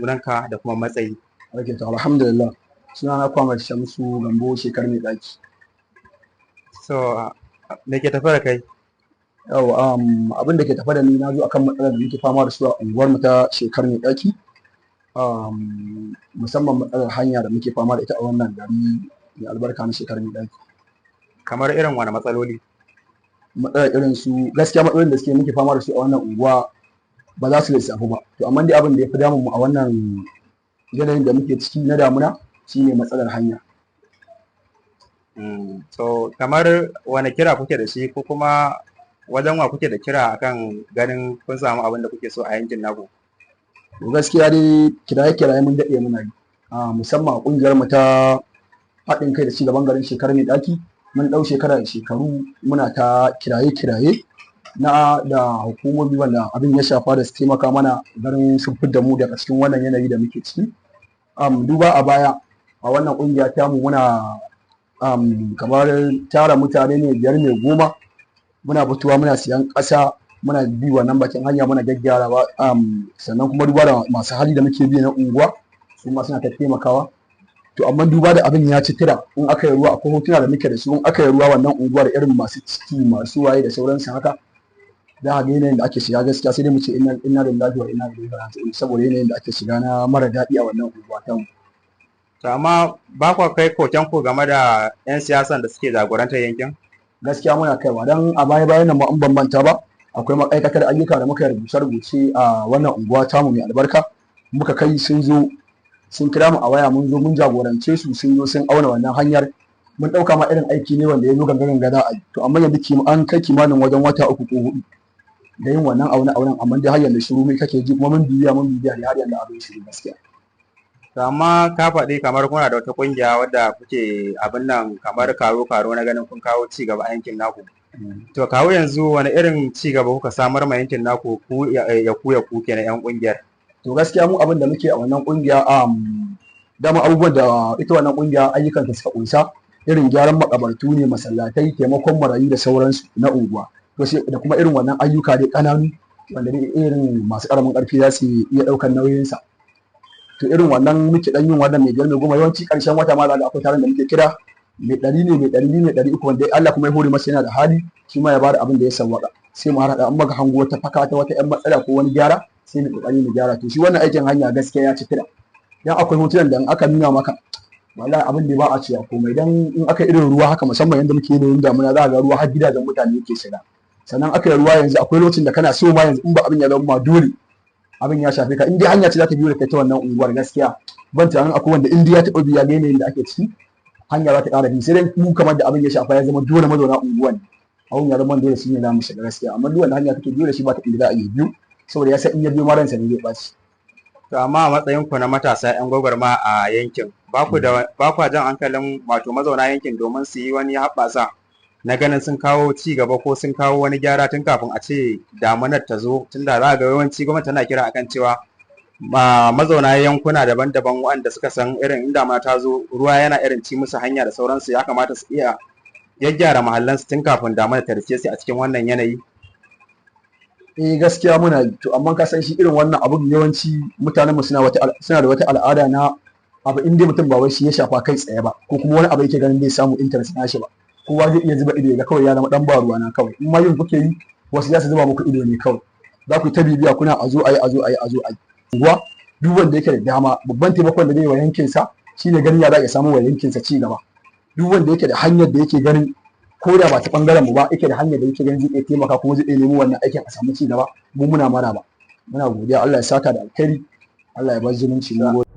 sunanka da kuma matsayi. Ok, to alhamdulillah. Sunana Kwamar Shamsu Gambo Shekar Mai Ɗaki. So me ke tafe da kai? Yau abin da ke tafe da ni, na zo akan matsalar da muke fama da su a unguwarmu ta Shekar Mai Ɗaki. Musamman matsalar hanya da muke fama da ita a wannan gari mai albarka na Shekar Mai Ɗaki. Kamar irin wani matsaloli? Matsalar irin su, gaskiya matsalolin da suke muke fama da su a wannan unguwa ba za su lissafu ba. To amma dai abin da ya fi damun mu a wannan yanayin da muke ciki na damuna shine matsalar hanya. So kamar wani kira kuke da shi, ko kuma wajen wa kuke da kira akan ganin kun samu abin da kuke so a yankin naku? To gaskiya dai kiraye-kiraye mun daɗe muna yi. Musamman a ƙungiyar mu ta haɗin kai da ci gaban garin Shekar Mai Ɗaki, mun ɗau shekara da shekaru muna ta kiraye-kiraye na da hukumomi wanda abin ya shafa da su taimaka mana ganin sun fidda mu daga cikin wannan yanayi da muke ciki. Duba a baya, a wannan ƙungiya tamu muna kamar tara mutane ne biyar mai goma, muna fitowa muna siyan ƙasa, muna bi wannan bakin hanya muna gyaggyarawa. Sannan kuma duba da masu hali da muke bi na unguwa, su ma suna ta taimakawa. To amma duba da abin ya ci tira, in aka yi ruwa, akwai hotuna da muke da su, in aka yi ruwa wannan unguwar, irin masu ciki, masu waye da sauransu haka, za a ga yanayin da ake shiga. Gaskiya sai dai mu ce inna lillahi wa inna ilaihi raji'un, saboda yanayin da ake shiga na mara daɗi a wannan unguwa ta mu. To amma ba kwa kai koken ku game da 'yan siyasan da suke jagorantar yankin? Gaskiya muna kaiwa, don a baya bayan nan ma, in ban manta ba, akwai ma'aikatar ayyuka da muka rubuce rubuce a wannan unguwa tamu mai albarka muka kai. Sun zo sun kira mu a waya, mun zo mun jagorance su, sun zo sun auna wannan hanyar. Mun ɗauka ma irin aiki ne wanda ya zo ganga ganga za a yi. To amma yanzu an kai kimanin wajen wata 3 ko 4 da yin wannan aune aunen, amma dai har yanzu shiru mai kake ji. Kuma mun bibiya, mun bibiya, har yanzu abin shiru gaskiya. To amma ka faɗi kamar kuna da wata ƙungiya wadda kuke abin nan, kamar karo karo na ganin kun kawo ci gaba a yankin naku. To kawo yanzu wani irin ci gaba kuka samar ma yankin naku, ku ya ku ya ku kenan 'yan ƙungiyar? To gaskiya mu abin da muke a wannan ƙungiya, dama abubuwan da ita wannan ƙungiya ayyukan ta suka ƙunsa, irin gyaran makabartu ne, masallatai, taimakon marayu da sauransu na unguwa. To sai da kuma irin wannan ayyuka dai ƙananu wanda dai irin masu ƙaramin ƙarfi za su iya ɗaukar nauyinsa. To irin wannan muke dan yin wannan mai biyar mai goma. Yawanci ƙarshen wata ma za ga akwai taron da muke kira, mai 100 ne, mai 200, mai 300, wanda Allah kuma ya hore masa yana da hali, shi ma ya bada abin da ya sawwaka, sai mu haɗa. An maka hango wata faka ta wata 'yan matsala ko wani gyara, sai mu kokari mu gyara. To shi wannan aikin hanya gaskiya ya ci tira, dan akwai hotunan da in aka nuna maka, wallahi abin da ba a cewa komai. Dan in aka irin ruwa haka, musamman yanda muke yanayin damuna, za ga ruwa har gidajen mutane yake shiga. Sannan aka yi ruwa yanzu, akwai lokacin da kana so ma yanzu, in ba abin ya zama ma dole abin ya shafe ka, in dai hanya ce za ta biyo da kai ta wannan unguwar, gaskiya ban tunanin akwai wanda in dai ya taɓa biya ga yanayin da ake ciki hanya za ta ƙara bi. Sai dai mu kamar da abin ya shafa, ya zama dole mazauna unguwan, abin ya zama dole shine za mu shiga gaskiya. Amma duk wanda hanya take biyo da shi, ba ta inda za a iya biyu, saboda ya san in ya biyo ma ransa ne zai ɓaci. To amma a matsayin ku na matasa 'yan gwagwarma a yankin, ba ku da ba kwa jan hankalin wato mazauna yankin domin su yi wani haɓɓasa na ganin sun kawo ci gaba ko sun kawo wani gyara tun kafin a ce damunar ta zo? Tunda za ga yawanci gwamnati tana kira akan cewa mazauna yankuna daban-daban waɗanda suka san irin in damuna ta zo ruwa yana irin ci musu hanya da sauransu, ya kamata su iya gyaggyara mahallansu tun kafin damunar ta riske su a cikin wannan yanayi. Eh, gaskiya muna yi. To amma ka san shi irin wannan abun, yawanci mutanen mu suna da wata al'ada na abu, in dai mutum ba wai shi ya shafa kai tsaye ba, ko kuma wani abu yake ganin bai samu interest na shi ba, kowa zai iya zuba ido ya ga kawai ya zama dan ba ruwa na kawai. In ma yin kuke yi, wasu za su zuba muku ido ne kawai, za ku yi ta bibiya kuna a zo a yi, a zo a yi, a zo a yi. Unguwa duk wanda yake da dama, babban taimakon da zai wa yankinsa shine ganin ya za a samu wa yankinsa ci gaba. Duk wanda yake da hanyar da yake ganin, ko da ba ta bangaren mu ba, yake da hanyar da yake ganin zai iya taimaka kuma zai iya nemo wannan aikin a samu ci gaba, mu muna maraba, muna godiya. Allah ya saka da alkhairi, Allah ya bar zumunci, mun gode.